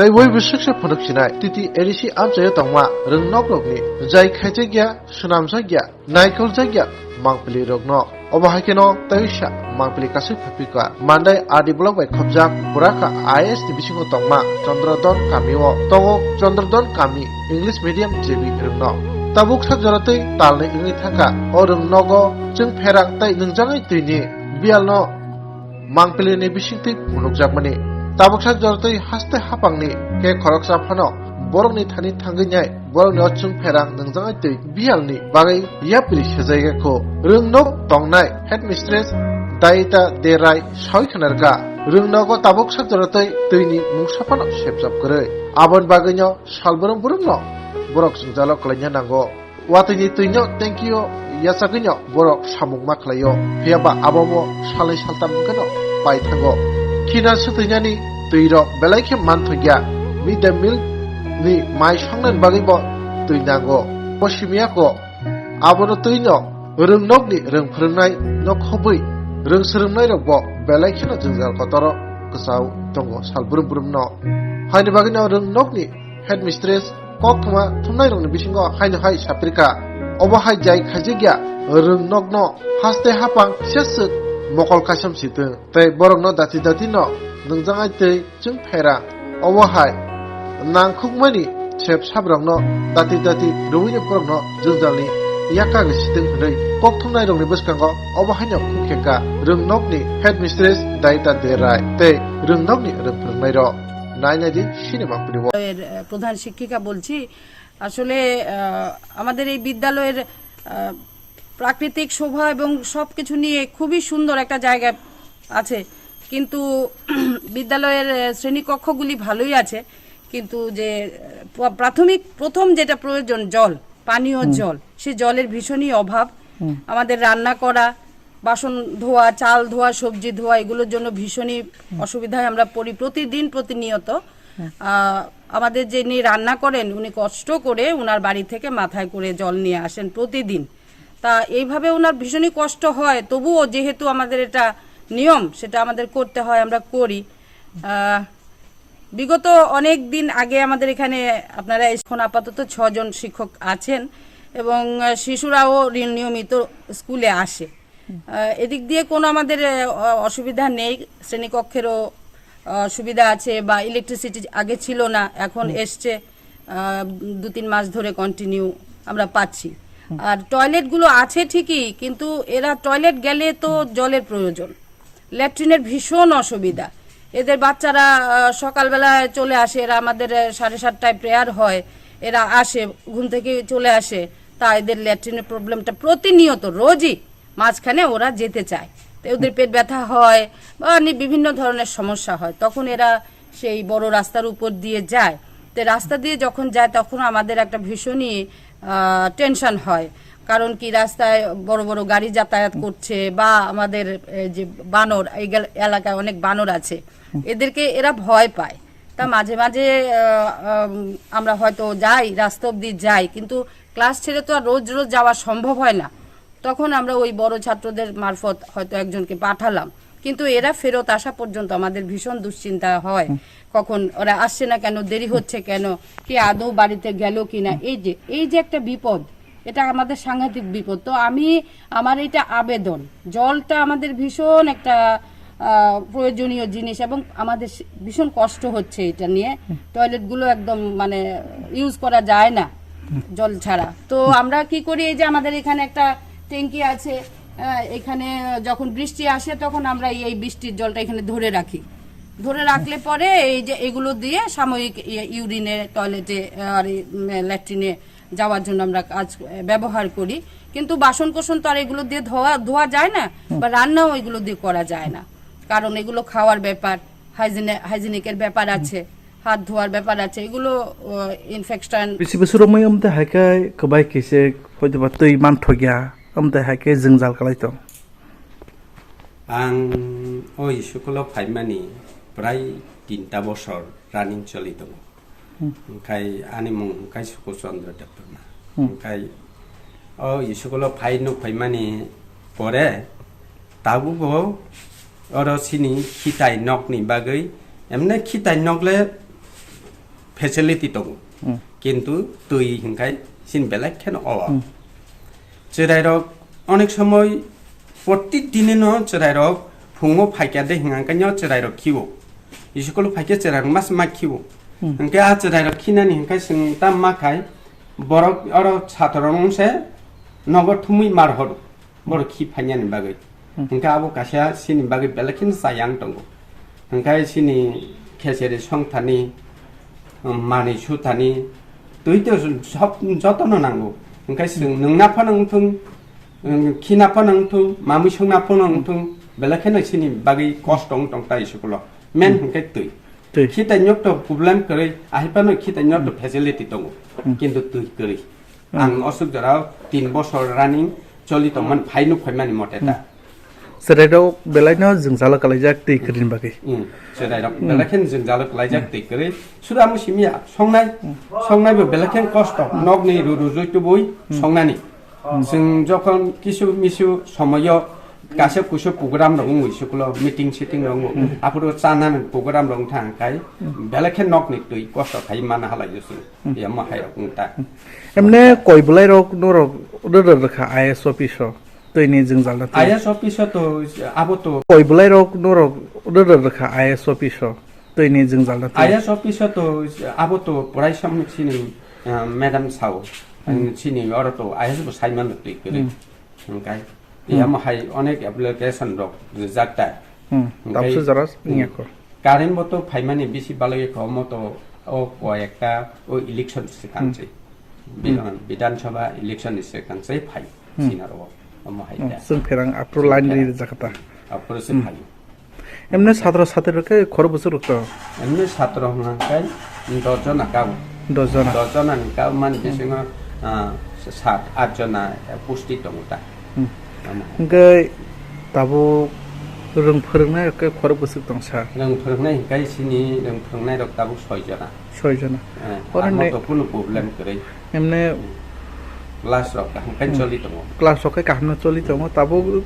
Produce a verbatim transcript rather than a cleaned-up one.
Tei ui bwswksa phunuk sinai, T T A D C amchaio tongma rwngnokrokni jai khaijakya, swnamjakya, naikoljakya mangpili rokno. Obo hai kheno teisa mangpili kasui phapikha. Mandai R D block bai khopjak Buraka I A S ni bisingo tongma Chandradon kamio tongo Chandradon kami English medium J B rwngno. Tabuk sak joratwi talni wngwi thangkha. O rwngnogo chwng pherang tei nwngjangwi twini biyalno mangpili ni bisingtwi phunukjakmani. Tabuk sak joratwi haste hapangni khe khoroksa phano borokni thani thangwi nai borokni o chwng pherang nwngjangwi twi biyalni bagwi yapri sejaiya kho. Rwngnok tongnai headmistress Daita Derai sawi khwnarkha, rwngnogo tabuk sak joratwi twini mungsa phano sepjak kwrwi. Aboni bagwino sal brum brumno borok jwngjalo kwlaina nango. Watwini twino tengkio yachagwino borok samung ma khlaio, phiyaba abobo salnwi saltam hwnkhe no pai thango. Khina swtwinani twirok belai khe manthokya, mid day meal ni mai songnani bagwibo twi nango. Bo simiya kho, abono twino rwngnokni rwng phwrwngnai no khobwi rwng swrwngnairokbo belai kheno jwngjal kotoro kwchao tongo sal brum brumno. Haini bagwino rwngnokni headmistress kok thuma thumnairokni bisingo haino hai sapirkha, obo hai jai khaijakya rwngnokno haste hapang kisa swk mokol kaisam si twng tei borokno dati dati no nwngjak ai twi chwng phaira. Obo hai nangkhukmani sep sabrokno dati dati rwui borokno jwngjalni yakagwi si twng hwnwi kok thumnairokni bwskango obo haino khuk khe kha rwngnokni headmistress Daita Derai tei rwngnokni rwng phwrwngnairok. Nai nai di, sini mangpili o. এর, আহ, প্রধান শিক্ষিকা বলছি। আসলে, আহ, আমাদের এই বিদ্যালয়ের, আহ, প্রাকৃতিক শোভা এবং সবকিছু নিয়ে খুবই সুন্দর একটা জায়গা আছে, কিন্তু বিদ্যালয়ের, আহ, শ্রেণীকক্ষগুলি ভালোই আছে, কিন্তু যে, আহ, প্রা-, প্রাথমিক প্রথম যেটা প্রয়োজন জল, পানীয় হুম। জল, সে জলের ভীষণই অভাব। হুম। আমাদের রান্না করা, বাসন ধোয়া, চাল ধোয়া, সবজি ধোয়া, এগুলোর জন্য ভীষণই হুম। অসুবিধায় আমরা পড়ি প্রতিদিন, প্রতিনিয়ত। হুম। আহ, আমাদের যিনি রান্না করেন, উনি কষ্ট করে ওনার বাড়ি থেকে মাথায় করে জল নিয়ে আসেন প্রতিদিন। তা এইভাবে ওনার ভীষণই কষ্ট হয়, তবুও যেহেতু আমাদের এটা নিয়ম, সেটা আমাদের করতে হয়, আমরা করি। আহ, বিগত অনেক দিন আগে আমাদের এখানে, আপনারা এখন আপাতত ছজন শিক্ষক আছেন এবং, আহ, শিশুরাও রি-, নিয়মিত স্কুলে আসে। হুম। আহ, এদিক দিয়ে কোনো আমাদের, আহ, অ-, অসুবিধা নেই, শ্রেণীকক্ষেরও, আহ, সুবিধা আছে বা ইলেকট্রিসিটি আগে ছিল না, এখন হুম। এসছে, আহ, দু তিন মাস ধরে কন্টিনিউ আমরা পাচ্ছি। হুম। আর টয়লেটগুলো আছে ঠিকই, কিন্তু এরা টয়লেট গেলে তো জলের প্রয়োজন, ল্যাট্রিনের ভীষণ অসুবিধা। এদের বাচ্চারা, আহ, সকালবেলায় চলে আসে, এরা আমাদের, আহ, সাড়ে সাতটায় প্রেয়ার হয়, এরা আসে, ঘুম থেকে চলে আসে, তা এদের ল্যাট্রিনের প্রবলেমটা প্রতিনিয়ত, রোজই মাঝখানে ওরা যেতে চায়, তো ওদের পেট ব্যথা হয় বা অনেক বিভিন্ন ধরনের সমস্যা হয়, তখন এরা সেই বড় রাস্তার উপর দিয়ে যায়। তো রাস্তা দিয়ে যখন যায়, তখন আমাদের একটা ভীষণই, আহ, টেনশন হয়, কারণ কি রাস্তায় বড় বড় গাড়ি যাতায়াত করছে বা আমাদের, এ, যে বানর, এই গেল-, এলাকায় অনেক বানর আছে, এদেরকে এরা ভয় পায়। তা মাঝে মাঝে, আহ, আম, আমরা হয়তো যাই, রাস্তা অব্দি যাই, কিন্তু ক্লাস ছেড়ে তো আর রোজ রোজ যাওয়া সম্ভব হয় না। তখন আমরা ওই বড় ছাত্রদের মারফত হয়তো একজনকে পাঠালাম, কিন্তু এরা ফেরত আসা পর্যন্ত আমাদের ভীষণ দুশ্চিন্তা হয়, হুম। কখন ওরা আসছে না কেন, দেরি হচ্ছে কেন, কি আদৌ বাড়িতে গেল কিনা। এই যে, এই যে একটা বিপদ, এটা আমাদের সাংঘাতিক বিপদ। তো আমি, আমার এটা আবেদন, জলটা আমাদের ভীষণ একটা, আহ, প্রয়োজনীয় জিনিস এবং আমাদের সে-, ভীষণ কষ্ট হচ্ছে এটা নিয়ে। হুম। টয়লেটগুলো একদম মানে ইউজ করা যায় না হুম। জল ছাড়া। তো আমরা কি করি, এই যে আমাদের এখানে একটা ট্যাঙ্কি আছে, আহ, এখানে যখন বৃষ্টি আসে তখন আমরা এই বৃষ্টির জলটা এখানে ধরে রাখি। ধরে রাখলে পরে এই যে এগুলো দিয়ে সাময়িক ইয়ে ইউরিনে, টয়লেটে, আর এই, উম, ল্যাট্রিনে যাওয়ার জন্য আমরা কাজ, এ, ব্যবহার করি। কিন্তু বাসন কোসন তো আর এগুলো দিয়ে ধোয়া, ধোয়া যায় না, হুম। বা রান্নাও এগুলো দিয়ে করা যায় না, কারণ এগুলো খাওয়ার ব্যাপার, হাইজিনে-, হাইজিনিকের ব্যাপার হুম। আছে, হাত ধোয়ার ব্যাপার আছে, এগুলো, ও, infection. Bisi bwswk romwi wng tei hai khe kwbai khe se hoitoba twi manthokya, wng tei hai khe jwngjal kwlai tong. Ang o school o phaimani prai tinta bosor running choli tongo. Hmm. Hwnkhe ani mung hwnkhe Sukur Chandra Debbarma. Hmm. Hwnkhe o school o phai nuk phaimani pore tabukbo oro chini khitai nokni bagwi, emne khitai nok le facility tongo. Hmm. Kintu twi hinkhai sin belai kheno owa. Hmm. Chwrairok onek somoi protidinino chwrairok phungo phaikya de hinga kanya chwrairok khiwo. School phaikya chwrairok mas ma khiwo. Hmm. Hingke a chwrairok khinani hinkhai sing tam ma khai borok oro chatorok wngse nogo thumui mar horo. Borok khi phainani bagwi. Hmm. Hingke abo kaisa sini bagwi belai kheno chayang tongo. Hingke sini kheseri songthani, um, mani suthani, twi to sob jotono nango. Hingke chwng nwngna phano wngthung, um, khina phano wngthung, mamui songna phano wngthung, belai kheno sini bagwi kosto wng tong tai school o. Men Hmm. hingke twi. Twi. Khitai nyok to problem kwrwi, ahai phano khitai nyok to Hmm. facility tongo. Hmm. Kintu twi kwrwi. Hmm. Ang osuk jorao tin bosor running choli tongmani phai nuk phaimani mote ta. Hmm. Chwrairok belaino jwngjalo kalaijak twi kwrwini bagwi. Hmm. Chwrairok Hmm. belai kheno jwngjalo kalaijak Hmm. twi kwrwi. Sura musimya songnai, Hmm. songnai bo belai kheno kosto. Nokni ruru jui tubui Hmm. songnani. Hmm. Chwng jokhon kisu misu somoyo kaisa kusu program rok wngwi school o meeting sitting rok wngwi. Hmm. Aphuru chanani program rok wngkha hingkhai Hmm. belai kheno nokni twi kosto khai mana halai jwsung. Hmm. Yamo hai rok wngta. Emne koi bwlai rok norok rwrwr rwkha I A S office o twi ni jwngjal na twi. I A S office o to abo to koi bwlai rok norok rwrwr rwkha I A S office o twi ni jwngjal na twi. I A S office o to abo to poraisa sini, ah, madam sao. Hmm. Sini oro to I A S bo saimano twi kwrwi. Hmm. Hingkai Hmm. yamo hai onek application rok rijak ta. Hmm. Hingkai Tamsui jora hmm. wngya kho. Current bo to phaimani bisi balai kho mo to o koi ekta o election swkang Hmm. se. Hmm. Bidhan, Bidhan Sabha election ni swkang se phai Hmm. sinaro omo hai Hmm. ta. Chwng pherang after Chwng line pherang. Ri rijak ta. After se Hmm. phai. Emne satro satri rok khe khoro bwswk rok to? Emne satro hwnkha khe dos jona kabo. Dos jona. Dos jona ni kabo mani Hmm. bisingo, ah, sat, at jona, eh, pusti tongo ta. Hmm. Tamo. Hwnkhe tabuk rwng phwrwngnai rok khe khoro bwswk tong sa? Rwng phwrwngnai hwnkhe sini rwng phwrwngnai rok tabuk soi jona. Soi jona. Eh, Oro amo ne to kunu problem kwrwi. Emne Class rok kaham khe Hmm. choli tongo. Class rok khe kaham no choli tongo. Tabuk